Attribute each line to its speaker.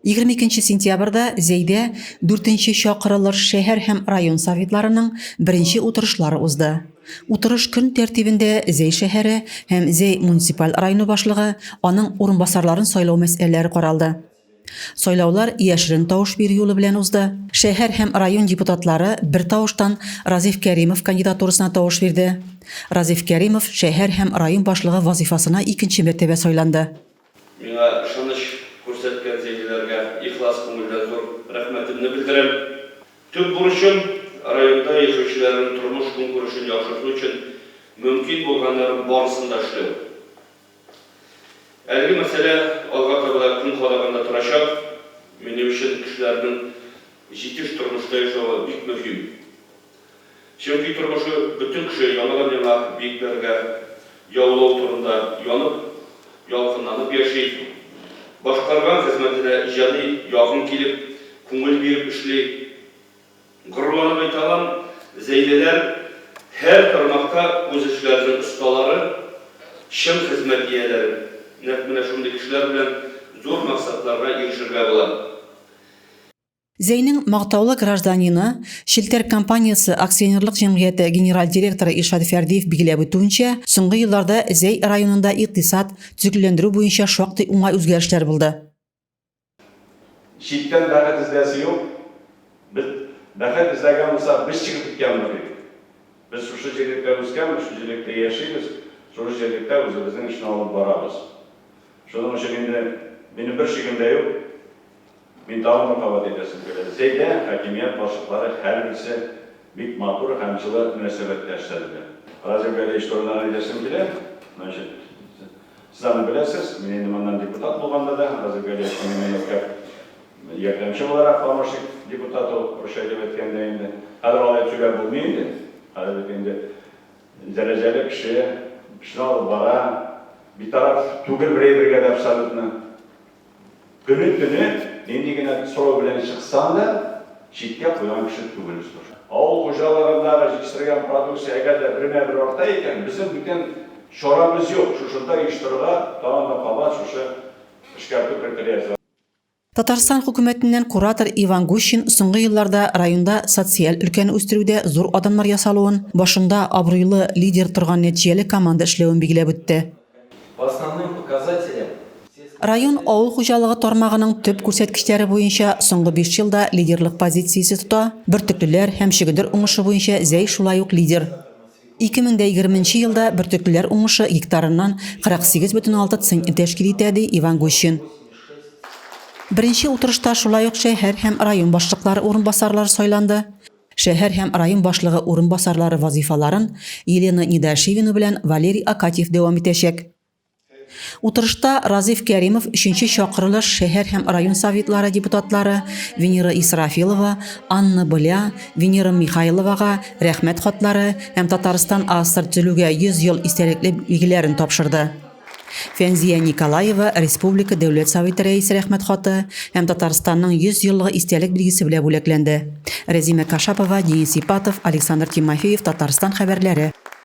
Speaker 1: 22 сентябрьдә Зәйдә дүртенче чакырылыш шәһәр һәм район советларының беренче утырышлары узды. Утырыш көн тәртибендә Зәй шәһәре һәм Зәй муниципаль районы башлыгы, аның урынбасарларын сайлау мәсьәләләре каралды. Сайлаулар яшерен тавыш бирү юлы белән узды. Шәһәр һәм район депутатлары бертавыштан Разиф Кәримов кандидатурасына тавыш бирде. Разиф Кәримов шәһәр һәм район башлыгы вазыйфасына икенче мәртәбә сайланды.
Speaker 2: Миңа ышаныч күрсәткән зәйлеләргә ихлас күңелдән зур рәхмәтемне белдерәм. Төп бурычым, районда яшәүчеләрнең тормыш-көнкүрешен яхшырту өчен мөмкин булганнарның барысын да эшләү. Әлеге мәсьәлә алга таба да көн кадагында торачак. Минем өчен кешеләрнең җитеш тормышта яшәве бик мөһим. Чөнки тормышы бөтен кеше яңадан-яңа биекләргә яулау турында янып, ялкынланып яши, башкарган хезмәтенә иҗади якын килеп, күңел биреп эшли. Горурланып әйтә алам, зәйлеләр һәр тармакта үз эшләренең осталары, чын хезмәт ияләре. Нәкъ менә шундый кешеләр белән зур максатларга ирешергә була.
Speaker 1: Зәйнең мактаулы гражданины, Челтәр компаниясе акционерлык җәмгыяте генераль директоры Илшат Фәрдиев билгеләп үтүенчә, соңгы елларда Зәй районында икътисад, төзекләндерү буенча шактый уңай үзгәрешләр булды.
Speaker 3: Читтән бәхет эзләсе юк. Без бәхет эзләгән булсак, без чыгып киткән булыр идек. Без шушы җирлектә үскәнбез, шушы җирлектә яшибез, шушы җирлектә үзебезнең эшне алып барабыз. Шуның өчен инде минем бер шигем дә юк. Мин тагын бер кабат әйтәсем килә, Зәйдә хакимият башлыклары һәрберсе бик матур һәм җылы мөнәсәбәттә эшләделәр. Разил Галиевич турында гына әйтәсем килә. Значит, сез аны беләсез, мин инде моннан депутат булганда да, Разил Галиевич минем мәктәп ярдәмче буларак, помощник депутат ул, русча итеп әйткәндә инде. Хәзер алай сөйләп булмый инде. Хәзер бит инде дәрәҗәле кеше, эшне алып бара, битараф түгел бер әйбергә дә абсолютно. Көне-төне нинди генә сорау белән чыксаң да, читкә куйган кеше түгел Слушай. Авыл хуҗалыгындагы җитештергән продукция әгәр дә бермә-бер арта икән, безнең бүтән чарабыз юк, шушында оештырырга, тагын да кабат шушы эшкәртү предприятиеләрен.
Speaker 1: Татарстан хөкүмәтеннән куратор Иван Гущин соңгы елларда районда социаль өлкәне үстерүдә зур адымнар ясалуын, башында абруйлы лидер торган нәтиҗәле команда эшләвен билгеләп үтте.
Speaker 4: По основным показателям
Speaker 1: Район авыл хуҗалыгы тармагының төп күрсәткечләре буенча соңгы биш елда лидерлык позициясе тота, бөртеклеләр һәм чөгендер уңышы буенча Зәй шулай ук лидер. 2020 нче елда бөртеклеләр уңышы гектарыннан 48,6 центнер тәшкил итә, ди Иван Гущин. Беренче утырышта шулай ук шәһәр һәм район башлыклары урынбасарлары сайланды. Шәһәр һәм район башлыгы урынбасарлары вазыйфаларын Елена Недошивина белән Валерий Акатьев дәвам итәчәк. Утырышта Разиф Кәримов өченче чакырылыш шәһәр һәм район советлары депутатлары Венера Исрафилова, Анна Быля, Венера Михайловага Рәхмәт хатлары һәм Татарстан АССР төзелүгә 100 ел истәлекле билгеләрен тапшырды. Фәнзия Николаева республика Дәүләт Советы Рәисе Рәхмәт хаты һәм Татарстанның 100 еллыгы истәлек билгесе белән бүләкләнде. Рәзимә Кашапова, Денис Ипатов, Александр Тимофеев, Татарстан хәбәрләре.